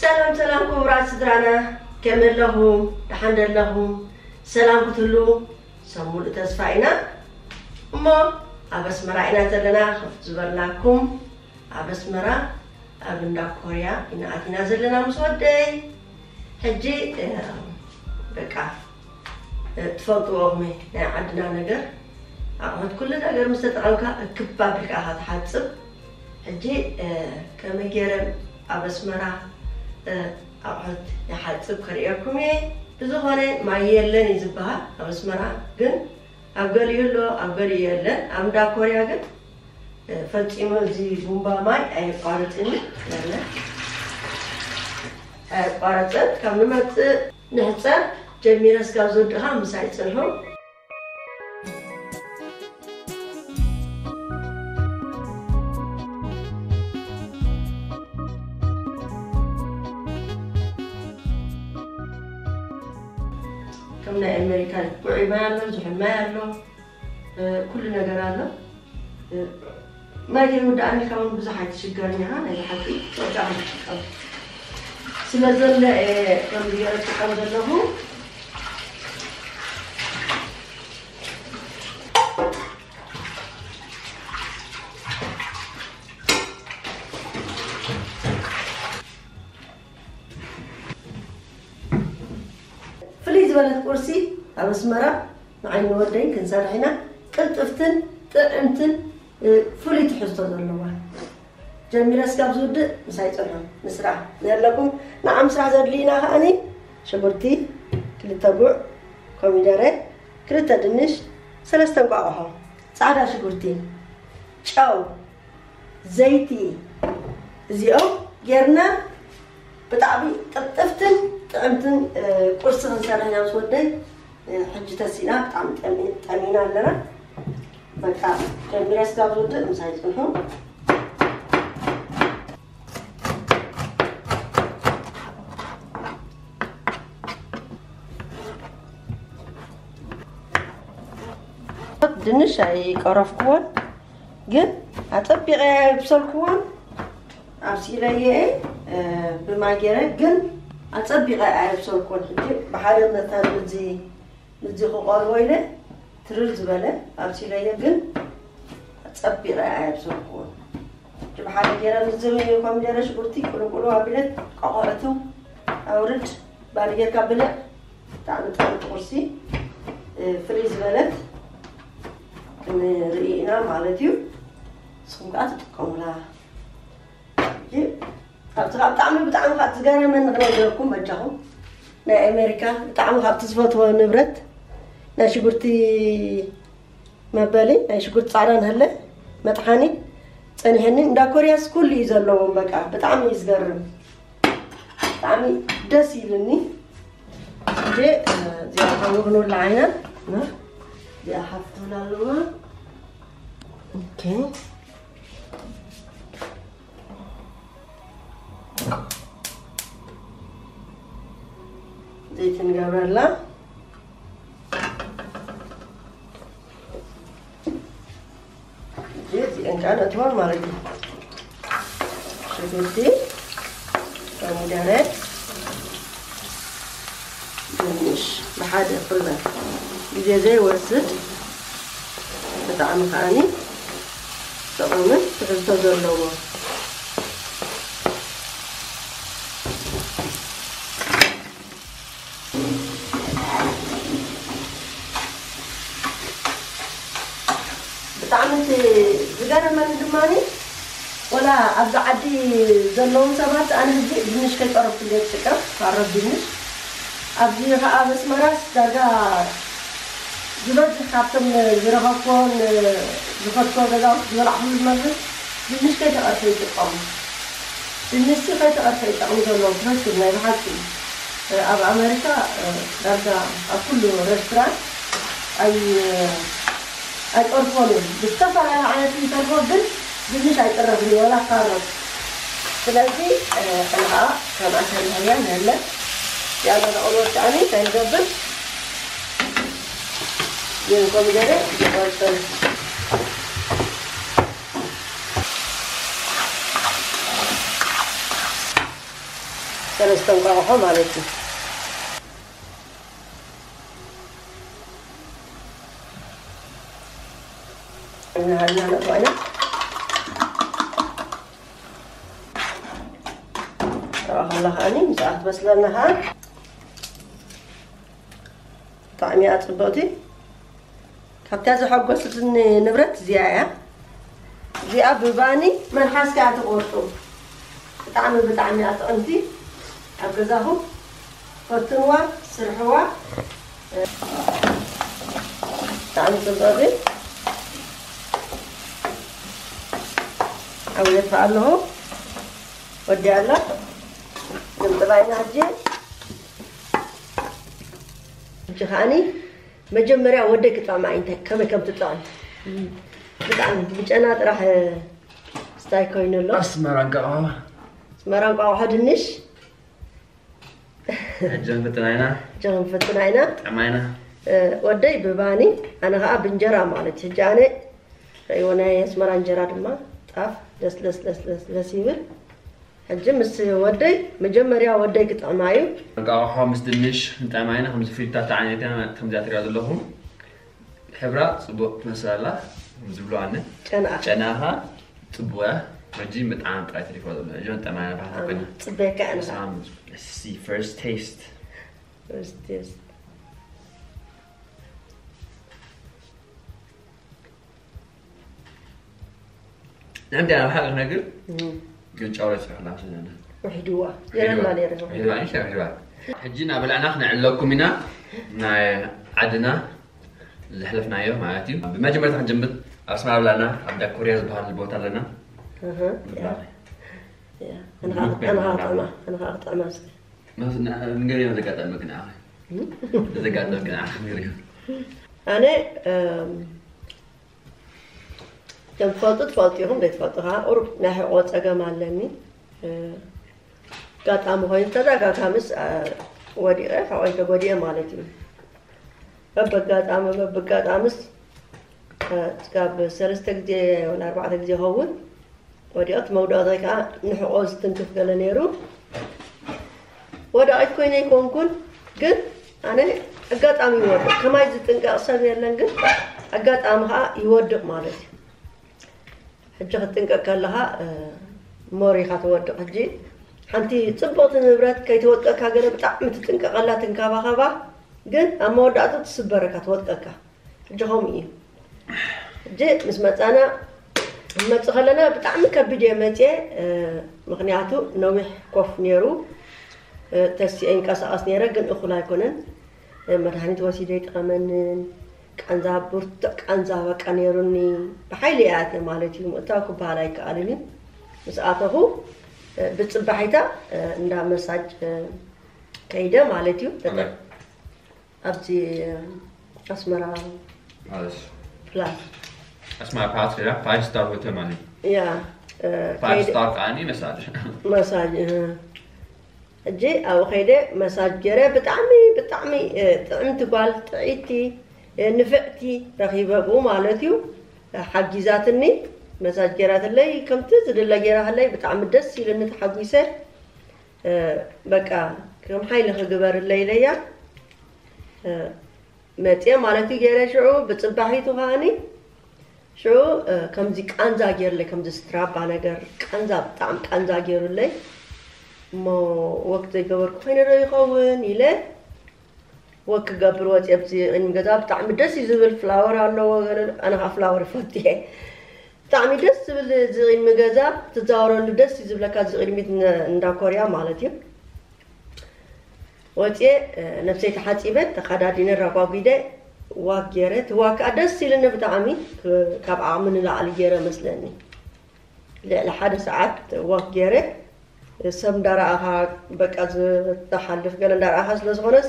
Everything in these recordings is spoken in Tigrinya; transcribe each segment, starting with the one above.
ሰላም ሰላም ክቡራት ስድራና፣ ከመይ ኣለኹም? ደሓን ዶ ኣለኹም? ሰላም ክትህሉ ሰብ ሙሉእ ተስፋ ኢና። እሞ ኣብ ኣስመራ ኢና ዘለና፣ ከፍ ዝበልናኩም። ኣብ ኣስመራ ኣብ እንዳ ኮርያ ኢና ኣቲና ዘለና ምስ ወደይ። ሕጂ፣ እ፣ በቃ፣ እ፣ ትፈልጥዎ ኢኹም ናይ ዓድና ነገር፣ ኣቑሑት ኩሉ ነገር ምስ ተጠቐምካ እክብ ኣቢልካ ኢኻ ትሓጽብ። ሕጂ፣ እ፣ ከመይ ገይረ ኣብ ኣስመራ፣ እ፣ ኣቑሑት ይሓጽብ ከርእየኩም እየ። ብዝኾነ ማይ የለን እዩ ዝበሃል ኣብ ኣስመራ፣ ግን ኣብ ገሊኡ ኣሎ፣ ኣብ ገሊኡ የለን። ኣብ እንዳ ኮርያ ግን፣ እ፣ ፈጺሙ እዚ ቡምባ ማይ ኣየቋርጽን እዩ። የለ፣ ኣየቋርጽን። ካብ ንመጽእ ንሕጸብ ጀሚረ ስጋብ ዝወድእ ምሳይ ጽንሑ። ከም ናይ ኣሜሪካ ውዑይ ማይ ኣሎ፣ ዝሑል ማይ ኣሎ፣ እ፣ ኩሉ ነገር ኣሎ። እ፣ ማይ ከይወዳእኒ ኢልካ እውን ብዙሕ ኣይትሽገርን ኢኻ። ናይ ብሓቂ ወዳእካ ትጥቀም። ስለ ዘሎ እየ ከምዚ ገይረ ዝጥቀም ዘለኹ። ፍልይ ዝበለት ቁርሲ ኣብ ኣስመራ ንዓይ ንወደይን ክንሰርሕ ኢና። ቅልጥፍትን ጥዕምትን፣ እ፣ ፍሉይ ትሕዝቶ ዘለዋ። ጀሚረ ስጋብ ዝውድእ ምሳይ ጽንሑ። ንስራሕ ዘለኩም ንዓም ስራሕ ዘድልዩና ከኣኒ ሽጉርቲ፣ ክልተ ጉዕ፣ ኮሚደረ፣ ክልተ ድንሽ፣ ሰለስተ እንቋቑሖ፣ ጻዕዳ ሽጉርቲ፣ ጨው፣ ዘይቲ፣ እዚኦም ጌርና ብጣዕሚ ቅልጥፍትን ጥዕምትን፣ እ፣ ቁርሲ ክንሰርሕ ኢና ምስ ወደይ። እ፣ ሕጂ ተሲእና ብጣዕሚ ጠሚ-፣ ጠሚና ኣለና። በቃ ጀሚረ ስጋብ ዝውድእ ምሳይ ጽንሑ። ድንሽ ኣይቀረፍኩዎን፣ ግን ኣጸቢቐ ኣይብሰልኩዎን። ኣብሲለየ፣ እ፣ ብማይ ገይረ ግን ኣጸቢቐ ኣየብሰልኩዎን። ሕጂ ብሓደ መታን ምዚ፣ ምዚ ክቐርቦ ኢለ ትርር ዝበለ ኣብሲለየ ግን ኣጸቢቐ ኣየብሰልኩዎን። ሕጂ ብሓደ ገይረ ምዚ ኮሚደረ፣ ሽጉርቲ፣ ቅልንቁሉ ኣቢለ ቆቆዕቱ ኣውርድ፣ ባኒ ጌርካ ብልዕ። ብጣዕሚ ጥዕምቲ ቁርሲ፣ እ፣ ፍልይ ዝበለት ክንርኢ ኢና ማለት እዩ። ንስኹም ከኣ ትጥቀሙላ። ሕጂ ካብቲ ካብ ብጣዕሚ፣ ብጣዕሚ ካብ ዝገረመኒ ክነግረኩም በጃኹም። ናይ ኣሜሪካ ብጣዕሚ ካብቲ ዝፈትዎ ንብረት ናይ ሽጉርቲ መበሊ፣ ናይ ሽጉርቲ ጻዕዳ ንህለ መጥሓኒ ጸኒሐኒ። እንዳ ኮርያስ ኩሉ እዩ ዘለዎም። በቃ ብጣዕሚ እዩ ዝገርም። ብጣዕሚ ደስ ኢሉኒ። ሕጂ፣ እ፣ እዚኣ ከምኡ ክንብላ ዓይና፣ እ፣ እዚኣ ሓፍ ትብል ኣለዋ። ኦኬ። ዘይቲ ንገብረላ። እዚአን ከዓ ነእትወን ማለት እዩ። ሽጉርቲ፣ ኮሚደረ፣ ድንሽ ብሓደ ኩለን ግዜ ዘይወስድ ብጣዕሚ ከዓኒ ጥዑምን ትሕዝቶ ዘለዎ። ብጣዕሚ እቲ ዝገረመኒ ድማ፣ ወላ ኣብዚ ዓዲ ዘለዉ ሰባት፣ ኣነ ሕጂ ድንሽ ከይቀረብኩ እየ ዝጥቀም፣ ካሮት ድንሽ። ኣብዚ ኸዓ ኣብ ኣስመራስ ዳርጋ ዝበዝሕ ካብቶም ዝረኸብኩዎን ዝኸድኩዎ ገዛውቲ ዝበላዕኹሉ ዝመልስ ድንሽ ከይተቐርፈ ይጥቀሙ። ድንሽ ከይተቐርፈ ይጠቕሙ ዘለዉ፣ ትኽክል፣ ናይ ብሓቂ። ኣብ ኣሜሪካ ዳርጋ ኣብ ኩሉ ሬስቶራንት ኣይ-፣ ኣይቀርፎን እዮም። ብዝተፈላለየ ዓይነት ይተርፎ፣ ግን ድንሽ ኣይቅረፍን እዩ፣ ወላ ካሮት። ስለዚ፣ እ፣ ከነኣ ከምኣ ተንህያ ንህለ። ያላ ንቆልበት ከዓኒ እንታይ ንገብር? ግን ኮሚደረ ይቆርጽን። ሰለስተ እንቋቑሖ ማለት እዩ። እናሃልና ነጥባና ረኣ ከላ ከኣኒ ምስኣ ክትበስለና ከኣ ብጣዕሚ እያ ጽብቕቲ። ካብታ ዘሐጎሰትኒ ንብረት እዚኣ እያ። እዚኣ ብባኒ መልሓስካ እያ ትቖርጡ። ብጣዕሚ ብጣዕሚ እያ ጥዕምቲ። ኣብ ገዛኹም ፈትንዋ፣ ስርሕዋ። ብጣዕሚ ጽብቕቲ። ኣውየት ኣለኹ። ወዲኣ ኣላ። ግምጥላ ኢና ሕጂ። ሕጂ ከኣኒ መጀመርያ ወደይ ክጥዕማ እዩ፣ እንታይ ከመይ ከም ትጥዕም። ብጣዕሚ ብጨና ጥራሕ ስታይ ኮይኑ ኣሎ። ኣስመራ እንቃቑሖ። ኣስመራ እንቃቑሖ ድንሽ። ሕጂ ክንፍትና ኢና። ሕጂ ክንፍትና ኢና። ጥዕማ ኢና። እ፣ ወደይ ብባኒ፣ ኣነ ኸኣ ብእንጀራ ማለት እዩ። ሕጂ ኣነ ኸይዎ ናይ ኣስመራ እንጀራ ድማ ጣፍ ለስለስ ለስለስ ለስ ይብል። ሕጂ ምስ ወደይ፣ መጀመርያ ወደይ ክጥዕማ እዩ። እንቃቑሖ ምስ ድንሽ ንጥዕማ ኢና። ከምዚ ፍሪታታ ዓይነት እያ፣ ከምዚኣ ትሪኣ ዘለኹም። ሕብራ ጽቡቕ ትመስል ኣላ፣ ከምዚ ብሎ ኣነ። ጨናኣ። ጨናኻ ጽቡቕ እያ። ሕጂ ምጥዓም ጥራይ ተሪፎ ዘሎ። ሕጂ ንጥዕማ ኢና፣ ባህታ ኮይና። ጽበየካ እያ ንኻ። ሳም፣ let's see, first taste. First taste. ንሕንቲ ኣብ ሓቂ ክነግር እም። ግን ጨው ረሲሑ ክላሱ ዘለ። ውሒድዋ። ውሒድዋ። የረላ ነይሩ። ውሒድዋ፣ እሺ፣ ውሒድዋ። ሕጂ እናበላዕና ክነዕለኩም ኢና። ናይ ዓድና ዘሕለፍናዮ ማለት እዩ። ብመጀመርታ ክንጀምር ኣብ ኣስመራ ብላና ኣብ ዳኮርያ ዝበሃል ቦታ ኣለና። እህ፣ ያ። ያ። ኣነ ኸዓ፣ ኣነ ኸዓ ክጥዕማ፣ ኣነ ኸዓ ክጥዕማ እስኪ። ንገሪዮ ዘጋጠመ ግን ኣኸ። እም? ዘጋጠመ ግን ኣኸ ንገሪዮ። ኣነ፣ እም፣ ከም ትፈልጡ ትፈልጡ ኢኹም፣ ዘይትፈልጡ ኸዓ ቁሩብ ናይ ሕቖ ጸገም ኣለኒ። እ፣ ኣጋጣሚ ኮይኑ ተደጋጋምስ፣ እ፣ ወዲቐ፣ ሕቖይ ተጎዲኤ ማለት እዩ። በብኣጋጣሚ፣ በብኣጋጣምስ፣ እ፣ ክሳብ ሰለስተ ግዜ ወላ ኣርባዕተ ግዜ ይኸውን ወዲቐ። እቲ መውደቕተይ ከዓ ንሕቖ ዝትንክፍ ገለ ነይሩ። ወዳቒት ኮይነ ኣይኮንኩን፣ ግን ኣነ ኣጋጣሚ ይወድቕ። ከማይ ዝጥንቀቕ ሰብ የለን፣ ግን ኣጋጣሚ ከዓ ይወድቕ ማለት እዩ። ሕጂ ክትጥንቀቕ ከለኻ፣ እ፣ ሞር ኢኻ ትወድቕ። ሕጂ ሓንቲ ጽብቕቲ ንብረት ከይትወድቀካ ገለ ብጣዕሚ ትጥንቀቐላ፣ ትንከባኸባ፣ ግን ኣብ መወዳእቱ ትስበረካ፣ ትወድቀካ። ሕጂ ከምኡ እዩ። ሕጂ ምስ መጻና፣ ክንመጽእ ከለና ብጣዕሚ ከቢድ እየ መጽየ፣ እ፣ ምኽንያቱ ነዊሕ ኮፍ ነይሩ፣ እ፣ ተሲኤ ይንቀሳቐስ ነይረ፣ ግን እኹል ኣይኮነን። እ፣ መድሃኒት ወሲደ ኣይጠቐመንን። ቃንዛ፣ ብርቱዕ ቃንዛ በቃ ነይሩኒ። ብሓይሊ እየ ኣትየ ማለት እዩ። ምእታው ክበሃል ኣይከኣልን እዩ። ምስ ኣተኹ፣ እ፣ ብጽባሒታ፣ እ፣ እንዳ መሳጅ፣ እ፣ ከይደ ማለት እዩ። ኣበይ? ኣብዚ፣ እ፣ ኣስመራ ማለት ፕላስ። ኣስመራ ፕላስ ከይዳ፣ ፋይቭ ስታር ሆቴል ማለት እዩ። ያ፣ እ፣ ፋይቭ ከይደ-፣ ስታር ከኣኒ መሳጅ። መሳጅ፣ እ። ሕጂ ኣብኡ ከይደ መሳጅ ገይረ፣ ብጣዕሚ፣ ብጣዕሚ፣ እ፣ ጥዕምቲ ጓል፣ ጥዕይቲ፣ እ፣ ንፍዕቲ ረኺበ ብኡ ማለት እዩ። ሓጊዛትኒ፣ መሳጅ ገይራትለይ፣ ከምቲ ዝድለ ገይራትለይ፣ ብጣዕሚ ደስ ኢሉኒ፣ ተሓጒሰ። እ፣ በቃ፣ ከም ሓይሊ ክግበርለይ ኢለያ፣ እ፣ መጽየ ማለት እዩ። ገይረ ሽዑ ብጽባሒቱ ከኣኒ ሽዑ፣ እ፣ ከምዚ ቃንዛ ገይሩለይ፣ ከምዚ ስትራባ ነገር ቃንዛ፣ ብጣዕሚ ቃንዛ ገይሩለይ። እሞ ወክ ዘይገበርኩ ኮይነ ዶ ይኸውን ኢለ ወክ ክገብር ወጽየ። ኣብዚ ቅድሚ ገዛ ብጣዕሚ ደስ እዩ ዝብል፣ ፍላወር ኣለዎ ገለ፣ ኣነ ኸዓ ፍላወር ይፈቱ እየ። ብጣዕሚ ደስ ዝብል እዚ ቅድሚ ገዛ ትዛወረሉ ደስ እዩ ዝብለካ፣ እዚ ቅድሚት ን-፣ እንዳ ኮርያ ማለት እዩ። ወጽየ፣ እ፣ ነብሰይ ተሓጺበ፣ ተኻዳዲነ፣ ረጓጒደ፣ ዋክ ገይረ። እቲ ዋክ ከኣ ደስ ኢሉኒ ብጣዕሚ፣ ክ-፣ ካብ ዓቕሚ ንላዕሊ ገይረ መስለኒ። ልዕሊ ሓደ ሰዓት ዋክ ገይረ። ሰብ እንዳረኣኻ፣ በቃ፣ ዝተሓልፍ ገለ እንዳረኣኻ ስለ ዝኾነስ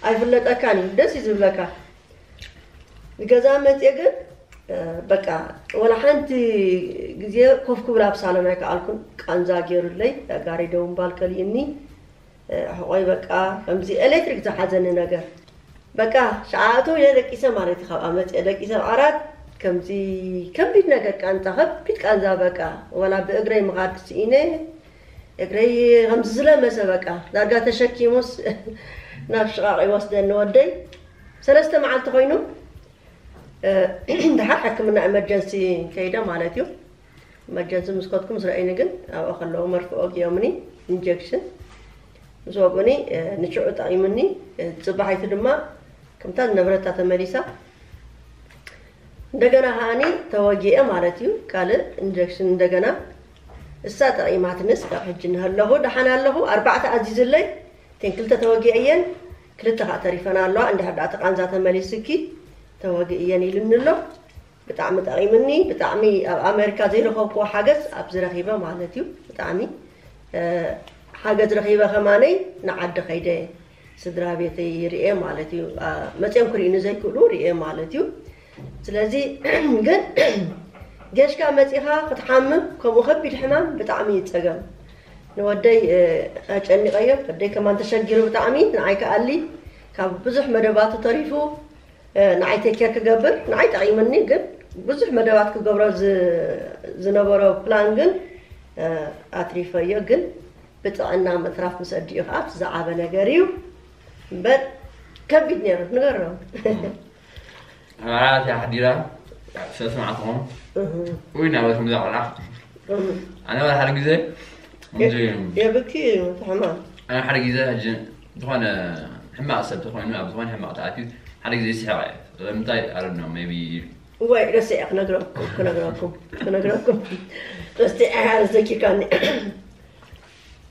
ኣይፍለጠካን እዩ። ደስ እዩ ዝብለካ። ንገዛ መጽየ ግን፣ እ፣ በቃ፣ ወላ ሓንቲ ግዜ ኮፍ ክብል ኣብ ሳሎን ኣይከኣልኩን። ቃንዛ ገይሩለይ፣ ጋሪ ደው ምባል ከሊእኒ። እ፣ ሕቖይ በቃ ከምዚ ኤሌክትሪክ ዝሓዘኒ ነገር። በቃ፣ ሸዓ እተው ኢለ ደቂሰ ማለት እዩ። ካብኣ መጽየ ደቂሰ ኣብ ዓራት፣ ከምዚ ከቢድ ነገር ቃንዛ፣ ከቢድ ቃንዛ በቃ። ወላ ብእግረይ ምኻድ ስኢነ፣ እግረይ ከም ዝለመሰ በቃ ዳርጋ ተሸኪሙስ ናብ ሽቓቕ ይወስደኒ ወደይ። ሰለስተ መዓልቲ ኮይኑ፣ እ፣ ድሓር ሕክምና ኤመርጀንሲ ከይደ ማለት እዩ። ኤመርጀንሲ ምስ ከድኩ ምስ ረኣዩኒ ግን ኣብኡ ከለዉ መርፍእ ወጊኦምኒ፣ ኢንጀክሽን ምስ ወግኡኒ፣ እ፣ ንሽዑ ጠቒሙኒ። እ፣ ጽባሒቱ ድማ ከምታ ዝነበረታ ተመሊሳ። እንደገና ከኣኒ ተወጊኤ ማለት እዩ። ካልእ ኢንጀክሽን እንደገና እሳ ጠቒማትኒ። ስጋብ ሕጂ እንሀለኹ ደሓን ኣለኹ። ኣርባዕተ ኣዚዙለይ፣ እተን ክልተ ተወጊአየን፣ ክልተ ከዓ ተሪፈን ኣለዋ። እንድሕር ደኣ እቲ ቃንዛ ተመሊሱኪ ተወግእየን ኢሉኒ ኣሎ። ብጣዕሚ ጠቒምኒ። ብጣዕሚ ኣብ ኣሜሪካ ዘይረኸብክዎ ሓገዝ ኣብዚ ረኺበ ማለት እዩ። ብጣዕሚ፣ እ፣ ሓገዝ ረኺበ ከማነይ ንዓዲ ከይደ ስድራ ቤተይ ርኤ ማለት እዩ። ኣ፣ መፅኦም ክርእዩኒ ዘይክእሉ ርኤ ማለት እዩ። ስለዚ ግን ጌሽካ መፂኻ ክትሓምም ከምኡ ከቢድ ሕማም ብጣዕሚ እዩ ፀገም። ንወደይ፣ እ፣ ኣጨኒቐዮ። ወደይ ከማን ተሸጊሩ ብጣዕሚ፣ ንዓይ ከኣሊ ካብ ብዙሕ መደባቱ ተሪፉ፣ እ፣ ንዓይ ቴክ ኬር ክገብር፣ ንዓይ ጠቒምኒ፣ ግን ብዙሕ መደባት ክገብሮ ዝ-፣ ዝነበሮ ፕላን ግን፣ እ፣ ኣትሪፈዮ። ግን ብጥዕና ምትራፍ ምስ ኣዲኡ ከዓ እቲ ዝዓበ ነገር እዩ። እምበር ከቢድ ነይሩ፣ ንገሮም። መዓላት እያ ሓዲራ፣ ሰለስተ መዓልቲ ኾኑ። እህ፣ ውይ፣ ናበትኩም እዛ ቆልዓ። እህ። ኣነ ወላ ሓደ ግዜ ከምዚ፣ የብኪ እዩ እቲ ሕማም። ኣነ ሓደ ግዜ ሕጂ ዝኾነ ሕማቕ ሰብ ተኾይኑ፣ ኣብ ዝኾነ ሕማቕ ተኣትዩ፣ ሓደ ግዜ ይስሕቕ እየ። ስለምንታይ? I don't know, maybe እዋይ፣ ረሲዐ ክነግረኩም፣ ክነግረኩም፣ ክነግረኩም። ረሲዐ እያ ዘኪርካኒ።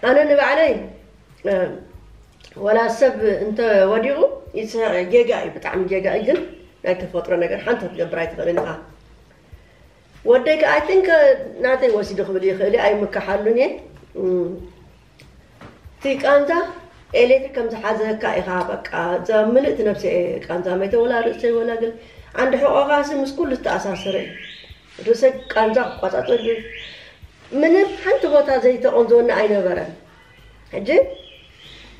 ኣነ ንባዕለይ፣ እ፣ ወላ ሰብ እንተ ወዲቑ ይስሕቕ እየ። ጌጋ እዩ፣ ብጣዕሚ ጌጋ እዩ። ግን ናይ ተፈጥሮ ነገር ሓንቲ ክትገብር ኣይትኽእልን ኢኻ። ወደይ ከኣ፣ I think፣ ናተይ ወሲዱ ክብል ይኽእል እዩ፣ ኣይምከሓሉን እየ። እም፣ እቲ ቃንዛ ኤሌክትሪክ ከም ዝሓዘካ ኢኻ፣ በቃ፣ እዛ ምልእቲ ነብሰ እየ ቃንዛ መይተ፣ ወላ ርእሰይ ወላ ገለ። ዓንዲ ሕቖኻሲ ምስ ኩሉ ዝተኣሳሰረ እዩ። ርእሰይ ቃንዛ ክቆጻጸር፣ ምንም ሓንቲ ቦታ ዘይተቐንዘወኒ ኣይነበረን። ሕጂ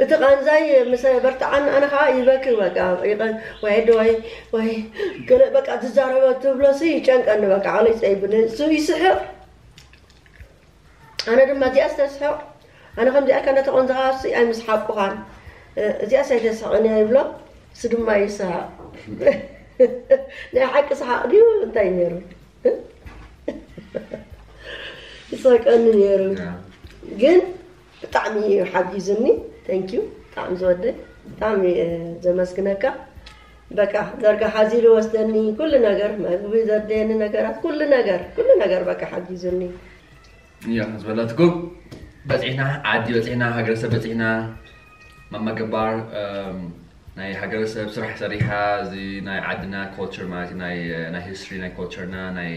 እቲ ቃንዛይ ምስ በርትዓኒ፣ ኣነ ኸዓ ይበኪ፣ በቃ፣ ይቐ-፣ ወይ ኣደዋይ፣ ወይ ገለ፣ በቃ፣ ዝዛረበ ትብሎሲ ይጨንቀኒ፣ በቃ፣ ዓቕለይ ጸይቡኒ። እሱ ይስሕቕ፣ ኣነ ድማ እዚኣስ ተስሕቕ። ኣነ ከምዚኣ ኢልካ እንዳተቖንዘኻ እሱ ኣይምስሓቅኹኻን። እ፣ እዚኣስ ኣይተስሕቕን እያ ይብሎ፣ እሱ ድማ ይስሕቕ። ናይ ሓቂ ሰሓቕ ድዩ እንታይ ነይሩ? ይስሕቀኒ ነይሩ። ያ። ግን ብጣዕሚ እዩ ሓጊዙኒ። Thank you። ብጣዕሚ ዝወደይ፣ ብጣዕሚ፣ እ፣ ዘመስግነካ። በቃ፣ ዳርጋ ሓዚሉ ወስደኒ፣ ኩሉ ነገር፣ መግቢ ዘድልየኒ ነገራት፣ ኩሉ ነገር፣ ኩሉ ነገር በቃ ሓጊዙኒ። እያ፣ ዝበለትኩም በፂሕና፣ ዓዲ በፂሕና፣ ሃገረሰብ በፂሕና፣ ማማ ገባር፣ እም፣ ናይ ሃገረሰብ ስራሕ ሰሪሓ፣ እዚ ናይ ዓድና ኮልቸር ማለት እዩ፣ ናይ፣ ናይ ሂስትሪ፣ ናይ ኮልቸርና፣ ናይ፣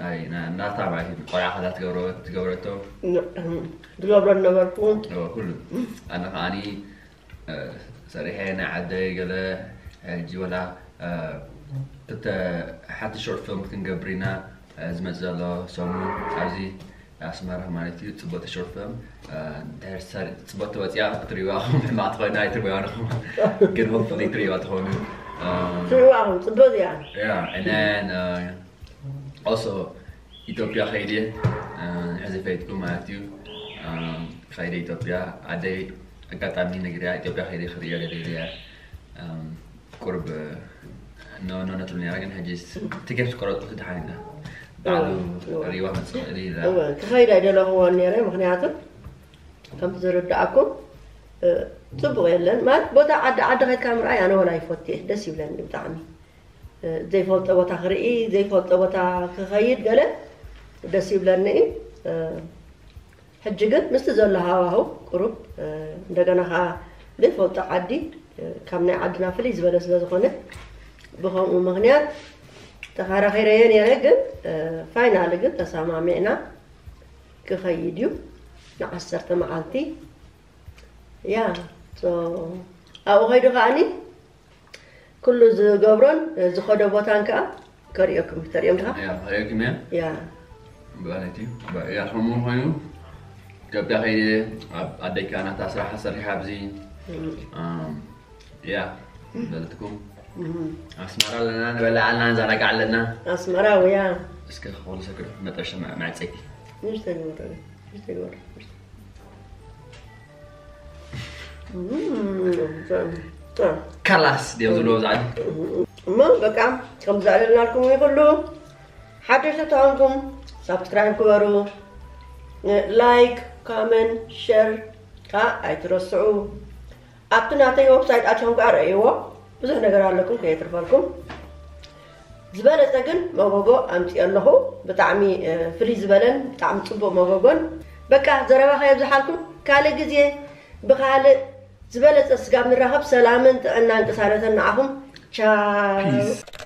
ናይ፣ ናይ ናታ ማለት እዩ፣ ቆልዓ ከላ ትገብሮ-፣ ትገብረቶ። ን-፣ ዝገብሮ ነበርኩ። እዎ፣ ኩሉ። ኣነ ከዓኒ፣ እ፣ ሰሪሐ ናይ ዓደይ ገለ፣ ሕጂ ወላ፣ እ፣ ክልተ፣ ሓንቲ ሾርት ፊልም ክንገብር ኢና፣ እ፣ ዝመጽእ ዘሎ ሰሙን ኣብዚ ኣስመራ ማለት እዩ። ጽቡቕቲ ሾርት ፊልም፣ እ፣ እንድሕር ሰሪ-፣ ጽቡቕቲ ወጽያ ክትርእይዋ ኢኹም፣ ሕማቕ ተኾይና ኣይትርእይዋን ኢኹም። ግን ሆፕፉሊ ትርእይዋ ትኾኑ። እ፣ ትርእይዋ ኢኹም፣ ጽቡቕ እያ። ያ፣ and then፣ እ፣ also ኢትዮጵያ ከይደ፣ እ፣ ሕዚ ፈይጥኩም ማለት እዩ። እ፣ ከይደ ኢትዮጵያ፣ ኣደይ ኣጋጣሚ ነግሪያ ኢትዮጵያ ከይደ ክርእዮ ደልየ እየ። እ፣ ቁርብ ኖ፣ ኖ፣ ነትሉ ነይራ፣ ግን ሕጂ ትኬት ቆረጥኩ፣ ደሓን ኢላ። ባዕሉ እወ፣ እወ። ርእይዋ ክመጽእ ይኽእል እዩ ኢላ። እወ፣ ክኸይድ ኣይደለኹዎን ነይረ፣ ምኽንያቱ ከምቲ ዝርድኣኩም፣ እ፣ ጽቡቕ የለን። ማለት ቦታ ዓዲ፣ ዓዲ ከድካ ምርኣይ ኣነ ወላ ይፈቱ እየ፣ ደስ ይብለኒ ብጣዕሚ። እ፣ ዘይፈልጦ ቦታ ክርኢ፣ ዘይፈልጦ ቦታ ክኸይድ ገለ ደስ ይብለኒ እዩ። እ፣ ሕጂ ግን ምስቲ ዘሎ ሃዋህው ቁሩብ፣ እ፣ እንደገና ኸዓ ዘይፈልጦ ዓዲ፣ እ፣ ካብ ናይ ዓድና ፍልይ ዝበለ ስለ ዝኾነ፣ ብኸምኡ ምኽንያት ተኸራኺረዮ ነይረ። ግን፣ እ፣ ፋይናሊ ግን ተሰማሚዕና ክኸይድ እዩ ንዓሰርተ መዓልቲ። ያ፣ ሶ፣ ኣብኡ ኸይዱ ኸዓኒ ኩሉ ዝገብሮን ዝኸዶ ቦታን ከኣ ከርእየኩም፣ ተርእዮም ድኻ? ያ፣ ከርእየኩም እያ። ያ። ብኣለቲ፣ ያ፣ ከምኡ ኮይኑ፣ ኢትዮጵያ ከይደ፣ ኣብ ኣደይ ከኣ ናታ ስራሕ ሰሪሓ ኣብዚ። እም። ኣም፣ ያ፣ በለትኩም። እም። ኣስመራ ኣለና፣ ንበልዕ ኣለና፣ ንዘናጋዕ ኣለና። ኣስመራ፣ ያ። እስከ ክኾሉ ሰክር፣ መጠረሻ መ-፣ መዕጸይቲ። ንሽተይ ግበሩ፣ ንሽተይ ግበሩ፣ ንሽተይ። ካላስ ድዮም ዝብሎ ብዛዕባ እሞ በቃ ከም ዘዕለልናልኩም ይኽሉ ሓደሽቲ ተኾንኩም ሳብስክራይብ ክበሩ፣ ላይክ፣ ኮመንት፣ ሸር ከዓ ኣይትረስዑ። ኣብቲ ናተይ ዌብሳይት ኣትኹም ከዓ ረእይዎ፣ ብዙሕ ነገር ኣለኩም ከየትርፈልኩም። ዝበለፀ ግን መጎጎ ኣምፅኦ ኣለኹ። ብጣዕሚ ፍልይ ዝበለን ብጣዕሚ ፅቡቅ መጎጎን። በቃ ዘረባ ከየብዝሓልኩም፣ ካልእ ግዜ ብካልእ ዝበለፀ ስጋብ ንራኸብ ሰላምን ጥዕናን ቅሳነትን ንዓኹም። ቻው።